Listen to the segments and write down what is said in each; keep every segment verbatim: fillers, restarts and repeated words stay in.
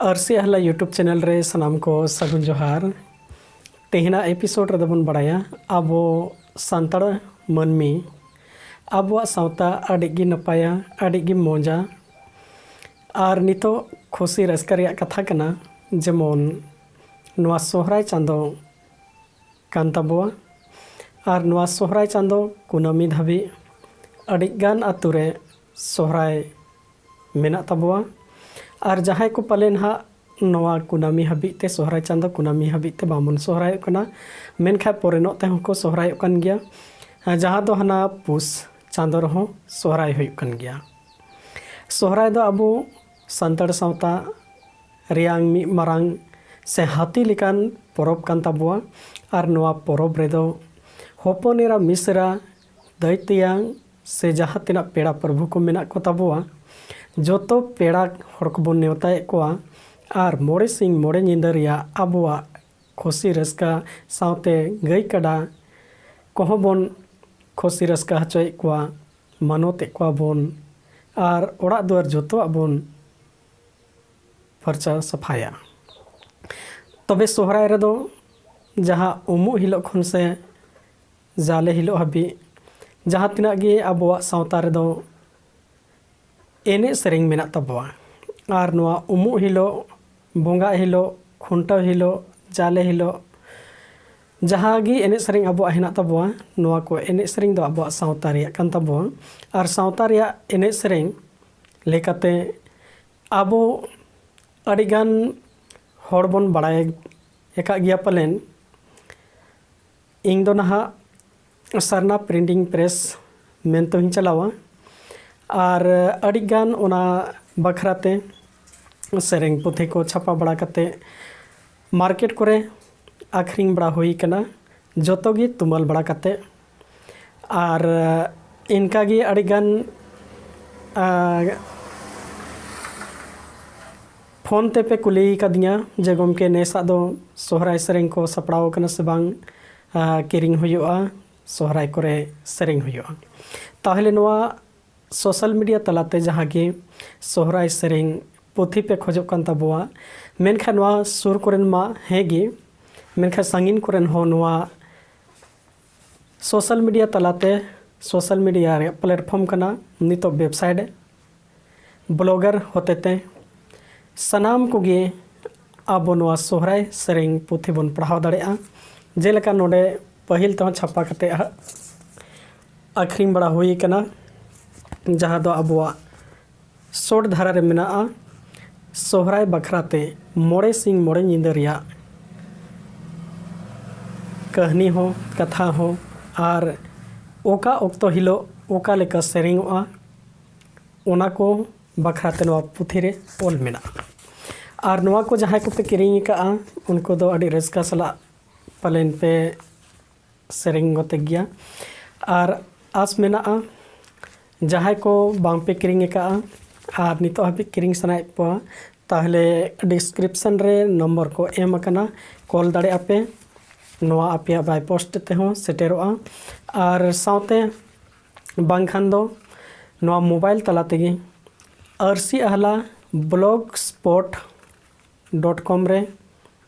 ᱟᱹᱨᱥᱤ ᱟᱦᱞᱟ YouTube channel ᱨᱮ ᱥᱟᱱᱟᱢ ᱠᱚ ᱥᱟᱹᱜᱩᱱ ᱡᱚᱦᱟᱨ᱾ ᱛᱮᱦᱮᱧᱟᱜ ᱮᱯᱤᱥᱳᱰ ᱨᱮᱫᱚ ᱵᱚᱱ ᱵᱟᱲᱟᱭᱟ ᱟᱵᱚ ᱥᱟᱱᱛᱟᱲ ᱢᱟᱹᱱᱢᱤ ᱟᱵᱚᱣᱟᱜ ᱥᱟᱶᱛᱟ ᱟᱹᱰᱤ ᱜᱮ ᱱᱟᱯᱟᱭᱟ, ᱟᱹᱰᱤ ᱜᱮ ᱢᱚᱡᱟ᱾ ᱟᱨ ᱱᱤᱛᱚᱜ ᱠᱷᱩᱥᱤ ᱨᱟᱹᱥᱠᱟᱹ ᱨᱮᱭᱟᱜ ᱠᱟᱛᱷᱟ ᱠᱟᱱᱟ, ᱡᱮᱢᱚᱱ ᱱᱚᱣᱟ ᱥᱚᱦᱨᱟᱭ ᱪᱟᱸᱫᱚ ᱠᱟᱱ ᱛᱟᱵᱚᱣᱟ᱾ ᱟᱨ ᱱᱚᱣᱟ ᱥᱚᱦᱨᱟᱭ ᱪᱟᱸᱫᱚ ᱠᱩᱱᱟᱹᱢᱤ ᱫᱷᱟᱹᱵᱤᱡ ᱟᱹᱰᱤ ᱜᱟᱱ ᱟᱛᱳ ᱨᱮ ᱥᱚᱦᱨᱟᱭ ᱢᱮᱱᱟᱜ ᱛᱟᱵᱚᱣᱟ᱾ ᱟᱨ ᱡᱟᱦᱟᱸᱭ ᱠᱚ ᱯᱟᱞᱮ ᱱᱟᱦᱟᱜ ᱱᱚᱣᱟ ᱠᱩᱱᱟᱹᱢᱤ ᱦᱟᱹᱵᱤᱡ ᱛᱮ, ᱥᱚᱦᱨᱟᱭ ᱪᱟᱸᱫᱚ ᱠᱩᱱᱟᱹᱢᱤ ᱦᱟᱹᱵᱤᱡ ᱛᱮ ᱵᱟᱵᱚᱱ ᱥᱚᱦᱨᱟᱭᱚᱜ ᱠᱟᱱᱟ, ᱢᱮᱱᱠᱷᱟᱱ ᱯᱚᱨᱮ ᱧᱚᱜ ᱛᱮᱦᱚᱸ ᱠᱚ ᱥᱚᱦᱨᱟᱭᱚᱜ ᱠᱟᱱ ᱜᱮᱭᱟ, ᱡᱟᱦᱟᱸ ᱫᱚ ᱦᱟᱱᱟ ᱯᱩᱥ ᱪᱟᱸᱫᱚ ᱨᱮᱦᱚᱸ ᱥᱚᱦᱨᱟᱭ ᱦᱩᱭᱩᱜ ᱠᱟᱱ ᱜᱮᱭᱟ᱾ ᱥᱚᱦᱨᱟᱭ ᱫᱚ ᱟᱵᱚ ᱥᱟᱱᱛᱟᱲ ᱥᱟᱶᱛᱟ ᱨᱮᱭᱟᱝ ᱢᱤᱫ ᱢᱟᱨᱟᱝ ᱥᱮ ᱦᱟᱹᱛᱤ ᱞᱮᱠᱟᱱ ᱯᱚᱨᱚᱵᱽ ᱠᱟᱱ ᱛᱟᱵᱚᱣᱟ᱾ ᱟᱨ ᱱᱚᱣᱟ ᱯᱚᱨᱚᱵᱽ ᱨᱮᱫᱚ ᱦᱚᱯᱚᱱ ᱮᱨᱟ, ᱢᱤᱥᱨᱟ, ᱫᱟᱹᱭ ᱛᱮᱭᱟᱝ ᱥᱮ ᱡᱟᱦᱟᱸ ᱛᱤᱱᱟᱹᱜ ᱯᱮᱲᱟ ᱯᱨᱚᱵᱷᱩ ᱠᱚ ᱢᱮᱱᱟᱜ ᱠᱚ ᱛᱟᱵᱚᱣᱟ, ᱡᱚᱛᱚ ᱯᱮᱲᱟ ᱦᱚᱲ ᱠᱚᱵᱚᱱ ᱱᱮᱣᱛᱟᱭᱮᱫ ᱠᱚᱣᱟ᱾ ᱟᱨ ᱢᱚᱬᱮ ᱥᱤᱧ ᱢᱚᱬᱮ ᱧᱤᱫᱟᱹ ᱨᱮᱭᱟᱜ ᱟᱵᱚᱣᱟᱜ ᱠᱷᱩᱥᱤ ᱨᱟᱹᱥᱠᱟᱹ ᱥᱟᱶᱛᱮ ᱜᱟᱹᱭ ᱠᱟᱰᱟ ᱠᱚᱦᱚᱸ ᱵᱚᱱ ᱠᱷᱩᱥᱤ ᱨᱟᱹᱥᱠᱟᱹ ᱦᱚᱪᱚᱭᱮᱫ ᱠᱚᱣᱟ, ᱢᱟᱱᱚᱛᱮᱫ ᱠᱚᱣᱟ ᱵᱚᱱ, ᱟᱨ ᱚᱲᱟᱜ ᱫᱩᱣᱟᱹᱨ ᱡᱚᱛᱚᱣᱟᱜ ᱵᱚᱱ ᱯᱷᱟᱨᱪᱟ ᱥᱟᱯᱷᱟᱭᱟ᱾ ᱛᱚᱵᱮ ᱥᱚᱦᱨᱟᱭ ᱨᱮᱫᱚ ᱡᱟᱦᱟᱸ ᱩᱢᱩᱜ ᱦᱤᱞᱳᱜ ᱠᱷᱚᱱ ᱥᱮ ᱡᱟᱞᱮ ᱦᱤᱞᱳᱜ ᱦᱟᱹᱵᱤᱡ ᱡᱟᱦᱟᱸ ᱛᱤᱱᱟᱹᱜ ᱜᱮ ᱟᱵᱚᱣᱟᱜ ᱥᱟᱶᱛᱟ ᱨᱮᱫᱚ ᱮᱱᱮᱡ ᱥᱮᱨᱮᱧ ᱢᱮᱱᱟᱜ ᱛᱟᱵᱚᱣᱟ᱾ ᱟᱨ ᱱᱚᱣᱟ ᱩᱢᱩᱜ ᱦᱤᱞᱳᱜ, ᱵᱚᱸᱜᱟ ᱦᱤᱞᱳᱜ, ᱠᱷᱩᱱᱴᱟᱹᱣ ᱦᱤᱞᱳᱜ, ᱡᱟᱞᱮ ᱦᱤᱞᱳᱜ, ᱡᱟᱦᱟᱸ ᱜᱮ ᱮᱱᱮᱡ ᱥᱮᱨᱮᱧ ᱟᱵᱚᱣᱟᱜ ᱦᱮᱱᱟᱜ ᱛᱟᱵᱚᱣᱟ, ᱱᱚᱣᱟ ᱠᱚ ᱮᱱᱮᱡ ᱥᱮᱨᱮᱧ ᱫᱚ ᱟᱵᱚᱣᱟᱜ ᱥᱟᱶᱛᱟ ᱨᱮᱭᱟᱜ ᱠᱟᱱ ᱛᱟᱵᱚᱣᱟ᱾ ᱟᱨ ᱥᱟᱶᱛᱟ ᱨᱮᱭᱟᱜ ᱮᱱᱮᱡ ᱥᱮᱨᱮᱧ ᱞᱮᱠᱟᱛᱮ ᱟᱵᱚ ᱟᱹᱰᱤᱜᱟᱱ ᱦᱚᱲ ᱵᱚᱱ ᱵᱟᱲᱟᱭ ᱟᱠᱟᱫ ᱜᱮᱭᱟ ᱯᱟᱞᱮᱱ᱾ ᱤᱧ ᱫᱚ ᱱᱟᱦᱟᱜ ᱥᱟᱨᱱᱟ ᱯᱨᱤᱱᱴᱤᱝ ᱯᱨᱮᱥ ᱢᱮᱱᱛᱮ ᱦᱚᱧ ᱪᱟᱞᱟᱣᱟ᱾ ᱟᱨ ᱟᱹᱰᱤᱜᱟᱱ ᱚᱱᱟ ᱵᱟᱠᱷᱨᱟ ᱛᱮ ᱥᱮᱨᱮᱧ ᱯᱩᱛᱷᱤ ᱠᱚ ᱪᱷᱟᱯᱟ ᱵᱟᱲᱟ ᱠᱟᱛᱮ ᱢᱟᱨᱠᱮᱴ ᱠᱚᱨᱮ ᱟᱠᱷᱨᱤᱧ ᱵᱟᱲᱟ ᱦᱩᱭ ᱠᱟᱱᱟ, ᱡᱚᱛᱚ ᱜᱮ ᱛᱩᱢᱟᱹᱞ ᱵᱟᱲᱟ ᱠᱟᱛᱮ᱾ ᱟᱨ ᱤᱱᱠᱟᱜᱮ ᱟᱹᱰᱤᱜᱟᱱ, ᱟ, ᱯᱷᱳᱱ ᱛᱮᱯᱮ ᱠᱩᱞᱤ ᱠᱟᱫᱤᱧᱟ ᱡᱮ, "ᱜᱚᱢᱠᱮ, ᱱᱮᱥᱟᱜ ᱫᱚ ᱥᱚᱦᱨᱟᱭ ᱥᱮᱨᱮᱧ ᱠᱚ ᱥᱟᱯᱲᱟᱣ ᱠᱟᱱᱟ ᱥᱮ ᱵᱟᱝ? ᱟ, ᱠᱤᱨᱤᱧ ᱦᱩᱭᱩᱜᱼᱟ, ᱥᱚᱦᱨᱟᱭ ᱠᱚᱨᱮ ᱥᱮᱨᱮᱧ ᱦᱩᱭᱩᱜᱼᱟ?" ᱛᱟᱦᱚᱞᱮ ᱱᱚᱣᱟ ᱥᱳᱥᱟᱞ ᱢᱤᱰᱤᱭᱟ ᱛᱟᱞᱟᱛᱮ ᱡᱟᱦᱟᱸ ᱜᱮ ᱥᱚᱦᱨᱟᱭ ᱥᱮᱨᱮᱧ ᱯᱩᱛᱷᱤ ᱯᱮ ᱠᱷᱚᱡᱚᱜ ᱠᱟᱱ ᱛᱟᱵᱚᱣᱟ, ᱢᱮᱱᱠᱷᱟᱱ ᱱᱚᱣᱟ ᱥᱩᱨ ᱠᱚᱨᱮᱱ ᱢᱟ ᱦᱮᱸ ᱜᱮ, ᱢᱮᱱᱠᱷᱟᱱ ᱥᱟᱺᱜᱤᱧ ᱠᱚᱨᱮᱱ ᱦᱚᱸ ᱱᱚᱣᱟ social media ᱛᱟᱞᱟᱛᱮ, social media ᱨᱮᱭᱟᱜ platform ᱠᱟᱱᱟ, ᱱᱤᱛᱚᱜ website, blogger ᱦᱚᱛᱮᱛᱮ ᱥᱟᱱᱟᱢ ᱠᱚᱜᱮ ᱟᱵᱚ ᱱᱚᱣᱟ ᱥᱚᱦᱨᱟᱭ ᱥᱮᱨᱮᱧ ᱯᱩᱛᱷᱤ ᱵᱚᱱ ᱯᱟᱲᱦᱟᱣ ᱫᱟᱲᱮᱭᱟᱜᱼᱟ᱾ ᱡᱮᱞᱮᱠᱟ ᱱᱚᱰᱮ ᱯᱟᱹᱦᱤᱞ ᱛᱮᱦᱚᱸ ᱪᱷᱟᱯᱟ ᱠᱟᱛᱮ ᱦᱟᱸᱜ ᱟᱹᱠᱷᱨᱤᱧ ᱵᱟᱲᱟ ᱦᱩᱭ ᱟᱠᱟᱱᱟ, ᱡᱟᱦᱟᱸ ᱫᱚ ᱟᱵᱚᱣᱟᱜ short ᱫᱷᱟᱨᱟ ᱨᱮ ᱢᱮᱱᱟᱜᱼᱟ, ᱥᱚᱦᱨᱟᱭ ᱵᱟᱠᱷᱨᱟ ᱛᱮ ᱢᱚᱬᱮ ᱥᱤᱧ ᱢᱚᱬᱮ ᱧᱤᱫᱟᱹ ᱨᱮᱭᱟᱜ ᱠᱟᱹᱦᱱᱤ ᱦᱚᱸ, ᱠᱟᱛᱷᱟ ᱦᱚᱸ, ᱟᱨ ᱚᱠᱟ ᱚᱠᱛᱚ ᱦᱤᱞᱳᱜ ᱚᱠᱟ ᱞᱮᱠᱟ ᱥᱮᱨᱮᱧᱚᱜᱼᱟ, ᱚᱱᱟ ᱠᱚ ᱵᱟᱠᱷᱨᱟ ᱛᱮ ᱱᱚᱣᱟ ᱯᱩᱛᱷᱤ ᱨᱮ ᱚᱞ ᱢᱮᱱᱟᱜᱼᱟ᱾ ᱟᱨ ᱱᱚᱣᱟ ᱠᱚ ᱡᱟᱦᱟᱸᱭ ᱠᱚᱯᱮ ᱠᱤᱨᱤᱧ ᱟᱠᱟᱫᱼᱟ, ᱩᱱᱠᱩ ᱫᱚ ᱟᱹᱰᱤ ᱨᱟᱹᱥᱠᱟᱹ ᱥᱟᱞᱟᱜ ᱯᱟᱞᱮᱱ ᱯᱮ ᱥᱮᱨᱮᱧ ᱜᱚᱛᱮ ᱜᱮᱭᱟ᱾ ᱟᱨ ᱟᱥ ᱢᱮᱱᱟᱜᱼᱟ, ᱡᱟᱦᱟᱸᱭ ᱠᱚ ᱵᱟᱝᱯᱮ ᱠᱤᱨᱤᱧ ᱟᱠᱟᱫᱼᱟ ᱟᱨ ᱱᱤᱛᱚᱜ ᱦᱟᱹᱵᱤᱡ ᱠᱤᱨᱤᱧ ᱥᱟᱱᱟᱭᱮᱫ ᱠᱚᱣᱟ, ᱛᱟᱦᱚᱞᱮ description ᱨᱮ ᱱᱚᱢᱵᱚᱨ ᱠᱚ ᱮᱢ ᱟᱠᱟᱱᱟ, call ᱫᱟᱲᱮᱭᱟᱜᱼᱟ ᱯᱮ᱾ ᱱᱚᱣᱟ ᱟᱯᱮᱭᱟᱜ by post ᱛᱮᱦᱚᱸ ᱥᱮᱴᱮᱨᱚᱜᱼᱟ᱾ ᱟᱨ ᱥᱟᱶᱛᱮ ᱵᱟᱝᱠᱷᱟᱱ ᱫᱚ ᱱᱚᱣᱟ mobile ᱛᱟᱞᱟ ᱛᱮᱜᱮ ᱟᱹᱨᱥᱤ ᱟᱦᱞᱟ blogspot dot com ᱨᱮ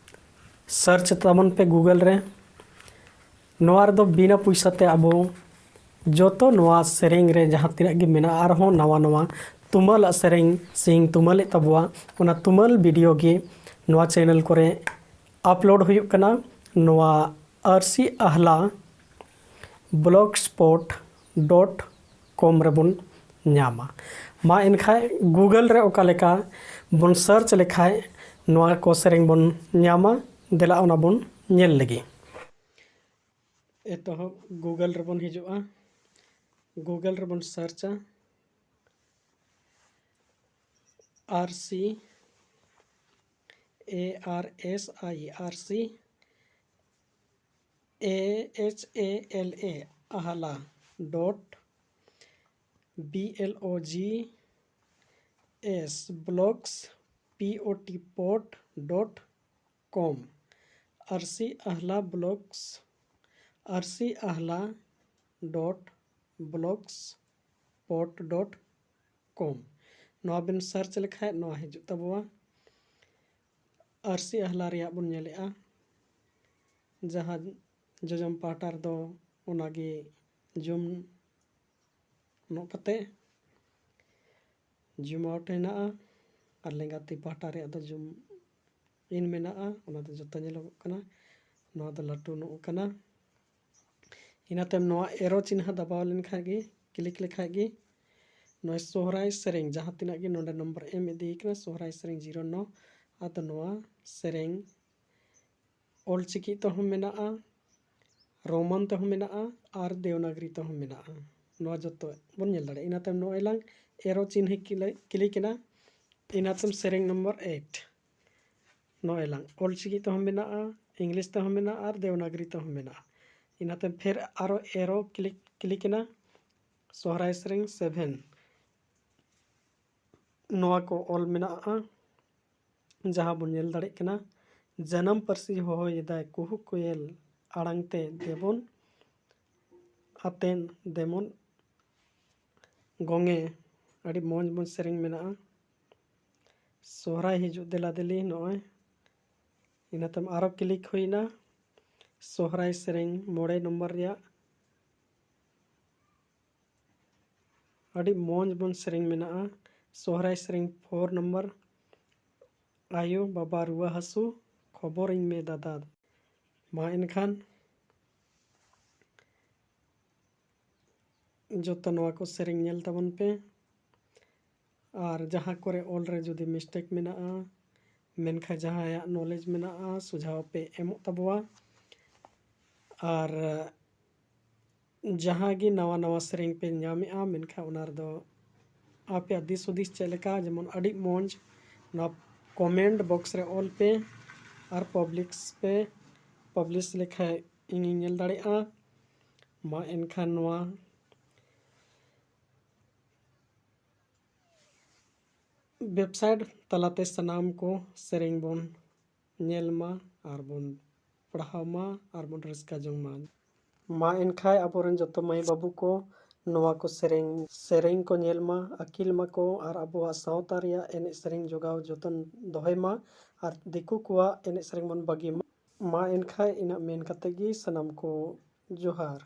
search ᱛᱟᱵᱚᱱ ᱯᱮ Google ᱨᱮ᱾ ᱱᱚᱣᱟ ᱨᱮᱫᱚ ᱵᱤᱱᱟᱹ ᱯᱚᱭᱥᱟ ᱛᱮ ᱟᱵᱚ ᱡᱚᱛᱚ ᱱᱚᱣᱟ ᱥᱮᱨᱮᱧ ᱨᱮ ᱡᱟᱦᱟᱸ ᱛᱤᱱᱟᱹᱜ ᱜᱮ ᱢᱮᱱᱟᱜᱼᱟ, ᱟᱨᱦᱚᱸ ᱱᱟᱣᱟ ᱱᱟᱣᱟ ᱛᱩᱢᱟᱹᱞᱟᱜ ᱥᱮᱨᱮᱧ ᱥᱮᱧ ᱛᱩᱢᱟᱹᱞᱮᱫ ᱛᱟᱵᱚᱣᱟ, ᱚᱱᱟ ᱛᱩᱢᱟᱹᱞ video ᱜᱮ ᱱᱚᱣᱟ channel ᱠᱚᱨᱮ upload ᱦᱩᱭᱩᱜ ᱠᱟᱱᱟ᱾ ᱱᱚᱣᱟ ᱟᱹᱨᱥᱤ ᱟᱦᱞᱟ blogspot dot com ᱨᱮᱵᱚᱱ ᱧᱟᱢᱟ᱾ ᱢᱟ ᱮᱱᱠᱷᱟᱡ Google ᱨᱮ ᱚᱠᱟ ᱞᱮᱠᱟ ᱵᱚᱱ search ᱞᱮᱠᱷᱟᱡ ᱱᱚᱣᱟ ᱠᱚ ᱥᱮᱨᱮᱧ ᱵᱚᱱ ᱧᱟᱢᱟ, ᱫᱮᱞᱟ ᱚᱱᱟ ᱵᱚᱱ ᱧᱮᱞ ᱞᱮᱜᱮ᱾ ᱮᱛᱚᱦᱚᱵ Google ᱨᱮᱵᱚᱱ ᱦᱤᱡᱩᱜᱼᱟ, Google ᱨᱮᱵᱚᱱ searchᱟ ᱟᱹᱨᱥᱤ, A R S I, ᱟᱹᱨᱥᱤ, A H A L A, ᱟᱦᱞᱟ dot B L O G S, blogs, P O T, pot dot com, ᱟᱹᱨᱥᱤ ᱟᱦᱞᱟ blogs, ᱟᱹᱨᱥᱤ ᱟᱦᱞᱟ dot blogspot dot com᱾ ᱱᱚᱣᱟ ᱵᱤᱱ search ᱞᱮᱠᱷᱟᱡ ᱱᱚᱣᱟ ᱦᱤᱡᱩᱜ ᱛᱟᱵᱚᱣᱟ᱾ ᱟᱹᱨᱥᱤ ᱟᱦᱞᱟ ᱨᱮᱭᱟᱜ ᱵᱚᱱ ᱧᱮᱞᱮᱜᱼᱟ, ᱡᱟᱦᱟᱸ ᱡᱚᱡᱚᱢ ᱯᱟᱦᱴᱟ ᱨᱮᱫᱚ ᱚᱱᱟᱜᱮ zoom ᱱᱚᱜ ᱠᱟᱛᱮ zoom out ᱦᱮᱱᱟᱜᱼᱟ, ᱟᱨ ᱞᱮᱸᱜᱟ ᱛᱤ ᱯᱟᱦᱴᱟ ᱨᱮᱭᱟᱜ ᱫᱚ zoom in ᱢᱮᱱᱟᱜᱼᱟ, ᱚᱱᱟ ᱫᱚ ᱡᱚᱛᱚ ᱧᱮᱞᱚᱜᱚᱜ ᱠᱟᱱᱟ᱾ ᱱᱚᱣᱟ ᱫᱚ ᱞᱟᱹᱴᱩ ᱱᱚᱜ ᱠᱟᱱᱟ᱾ ᱤᱱᱟᱹ ᱛᱟᱭᱚᱢ ᱱᱚᱣᱟ arrow ᱪᱤᱱᱦᱟᱹ ᱫᱟᱵᱟᱣ ᱞᱮᱱᱠᱷᱟᱱ ᱜᱮ, click ᱞᱮᱠᱷᱟᱡ ᱜᱮ, ᱱᱚᱜᱼᱚᱭ ᱥᱚᱦᱨᱟᱭ ᱥᱮᱨᱮᱧ ᱡᱟᱦᱟᱸ ᱛᱤᱱᱟᱹᱜ ᱜᱮ ᱱᱚᱰᱮ ᱱᱚᱢᱵᱚᱨ ᱮᱢ ᱤᱫᱤ ᱠᱟᱱᱟ, ᱥᱚᱦᱨᱟᱭ ᱥᱮᱨᱮᱧ zero ᱱᱚ, ᱟᱫᱚ ᱱᱚᱣᱟ ᱥᱮᱨᱮᱧ ᱚᱞᱪᱤᱠᱤ ᱛᱮᱦᱚᱸ ᱢᱮᱱᱟᱜᱼᱟ, ᱨᱳᱢᱟᱱ ᱛᱮᱦᱚᱸ ᱢᱮᱱᱟᱜᱼᱟ ᱟᱨ ᱫᱮᱣᱱᱟᱜᱽᱨᱤ ᱛᱮᱦᱚᱸ ᱢᱮᱱᱟᱜᱼᱟ᱾ ᱱᱚᱣᱟ ᱡᱚᱛᱚ ᱵᱚᱱ ᱧᱮᱞ ᱫᱟᱲᱮᱭᱟᱜᱼᱟ᱾ ᱤᱱᱟᱹ ᱛᱟᱭᱚᱢ ᱱᱚᱜᱼᱚᱭ ᱞᱟᱝ arrow ᱪᱤᱱᱦᱟᱹ ᱠᱞᱤ-, click ᱮᱱᱟ᱾ ᱤᱱᱟᱹ ᱛᱟᱭᱚᱢ ᱥᱮᱨᱮᱧ ᱱᱚᱢᱵᱚᱨ eight ᱱᱚᱜᱼᱚᱭ ᱞᱟᱝ ᱚᱞᱪᱤᱠᱤ ᱛᱮᱦᱚᱸ ᱢᱮᱱᱟᱜᱼᱟ, English ᱛᱮᱦᱚᱸ ᱢᱮᱱᱟᱜᱼᱟ ᱟᱨ ᱫᱮᱣᱱᱟᱜᱽᱨᱤ ᱛᱮᱦᱚᱸ ᱢᱮᱱᱟᱜᱼᱟ᱾ ᱤᱱᱟᱹ ᱛᱟᱭᱚᱢ ᱯᱷᱮᱨ ᱟᱨᱚ arrow click, click ᱮᱱᱟ, ᱥᱚᱦᱨᱟᱭ ᱥᱮᱨᱮᱧ seven ᱱᱚᱣᱟ ᱠᱚ ᱚᱞ ᱢᱮᱱᱟᱜᱼᱟ, ᱡᱟᱦᱟᱸ ᱵᱚᱱ ᱧᱮᱞ ᱫᱟᱲᱮᱭᱟᱜ ᱠᱟᱱᱟ, ᱡᱟᱱᱟᱢ ᱯᱟᱹᱨᱥᱤ ᱦᱚᱦᱚᱭᱮᱫᱟᱭ ᱠᱩᱦᱩ ᱠᱚᱭᱮᱞ ᱟᱲᱟᱝ ᱛᱮ ᱫᱮᱵᱚᱱ ᱟᱛᱮᱱ ᱫᱮᱢᱚᱱ ᱜᱚᱝᱮ, ᱟᱹᱰᱤ ᱢᱚᱡᱽ ᱢᱚᱡᱽ ᱥᱮᱨᱮᱧ ᱢᱮᱱᱟᱜᱼᱟ᱾ ᱥᱚᱦᱨᱟᱭ ᱦᱤᱡᱩᱜ ᱫᱮᱞᱟ ᱫᱮᱞᱤ ᱱᱚᱜᱼᱚᱭ, ᱤᱱᱟᱹ ᱛᱟᱭᱚᱢ ᱟᱨᱚ click ᱦᱩᱭᱱᱟ ᱥᱚᱦᱨᱟᱭ ᱥᱮᱨᱮᱧ ᱢᱚᱬᱮ ᱱᱚᱢᱵᱚᱨ ᱨᱮᱭᱟᱜ᱾ ᱟᱹᱰᱤ ᱢᱚᱡᱽ ᱢᱚᱡᱽ ᱥᱮᱨᱮᱧ ᱢᱮᱱᱟᱜᱼᱟ᱾ ᱥᱚᱦᱨᱟᱭ ᱥᱮᱨᱮᱧ four ᱱᱚᱢᱵᱚᱨ, ᱟᱭᱳ ᱵᱟᱵᱟ ᱨᱩᱣᱟᱹ ᱦᱟᱹᱥᱩ, ᱠᱷᱚᱵᱚᱨᱤᱧ ᱢᱮ ᱫᱟᱫᱟ᱾ ᱢᱟ ᱮᱱᱠᱷᱟᱱ ᱡᱚᱛᱚ ᱱᱚᱣᱟ ᱠᱚ ᱥᱮᱨᱮᱧ ᱧᱮᱞ ᱛᱟᱵᱚᱱ ᱯᱮ᱾ ᱟᱨ ᱡᱟᱦᱟᱸ ᱠᱚᱨᱮ ᱚᱞ ᱨᱮ ᱡᱩᱫᱤ mistake ᱢᱮᱱᱟᱜᱼᱟ, ᱢᱮᱱᱠᱷᱟᱱ ᱡᱟᱦᱟᱸᱭᱟᱜ knowledge ᱢᱮᱱᱟᱜᱼᱟ, ᱥᱩᱡᱷᱟᱣ ᱯᱮ ᱮᱢᱚᱜ ᱛᱟᱵᱚᱣᱟ᱾ ᱟᱨ ᱡᱟᱦᱟᱸ ᱜᱮ ᱱᱟᱣᱟ ᱱᱟᱣᱟ ᱥᱮᱨᱮᱧ ᱯᱮ ᱧᱟᱢᱮᱜᱼᱟ, ᱢᱮᱱᱠᱷᱟᱱ ᱚᱱᱟ ᱨᱮᱫᱚ ᱟᱯᱮᱭᱟᱜ ᱫᱤᱥ ᱦᱩᱫᱤᱥ ᱪᱮᱫ ᱞᱮᱠᱟ, ᱡᱮᱢᱚᱱ ᱟᱹᱰᱤ ᱢᱚᱡᱽ, ᱱᱚᱣᱟ comment box ᱨᱮ ᱚᱞ ᱯᱮ ᱟᱨ publish ᱯᱮ᱾ Publish ᱞᱮᱠᱷᱟᱡ ᱤᱧᱤᱧ ᱧᱮᱞ ᱫᱟᱲᱮᱭᱟᱜᱼᱟ᱾ ᱢᱟ ᱮᱱᱠᱷᱟᱱ ᱱᱚᱣᱟ website ᱛᱟᱞᱟᱛᱮ ᱥᱟᱱᱟᱢ ᱠᱚ ᱥᱮᱨᱮᱧ ᱵᱚᱱ ᱧᱮᱞ ᱢᱟ ᱟᱨ ᱵᱚᱱ ᱯᱟᱲᱦᱟᱣ ᱢᱟ ᱟᱨ ᱵᱚᱱ ᱨᱟᱹᱥᱠᱟᱹ ᱡᱚᱝ ᱢᱟ᱾ ᱢᱟ ᱮᱱᱠᱷᱟᱱ ᱟᱵᱚᱨᱮᱱ ᱡᱚᱛᱚ ᱢᱟᱹᱭ ᱵᱟᱹᱵᱩ ᱠᱚ ᱱᱚᱣᱟ ᱠᱚ ᱥᱮᱨᱮᱧ, ᱥᱮᱨᱮᱧ ᱠᱚ ᱧᱮᱞ ᱢᱟ, ᱟᱹᱠᱤᱞ ᱢᱟᱠᱚ ᱟᱨ ᱟᱵᱚᱣᱟᱜ ᱥᱟᱶᱛᱟ ᱨᱮᱭᱟᱜ ᱮᱱᱮᱡ ᱥᱮᱨᱮᱧ ᱡᱚᱜᱟᱣ ᱡᱚᱛᱚᱱ ᱫᱚᱦᱚᱭ ᱢᱟ ᱟᱨ ᱫᱤᱠᱩ ᱠᱚᱣᱟᱜ ᱮᱱᱮᱡ ᱥᱮᱨᱮᱧ ᱵᱚᱱ ᱵᱟᱹᱜᱤ ᱢᱟ᱾ ᱢᱟ ᱮᱱᱠᱷᱟᱱ ᱤᱱᱟᱹᱜ ᱢᱮᱱ ᱠᱟᱛᱮ ᱜᱮ ᱥᱟᱱᱟᱢ ᱠᱚ ᱡᱚᱦᱟᱨ᱾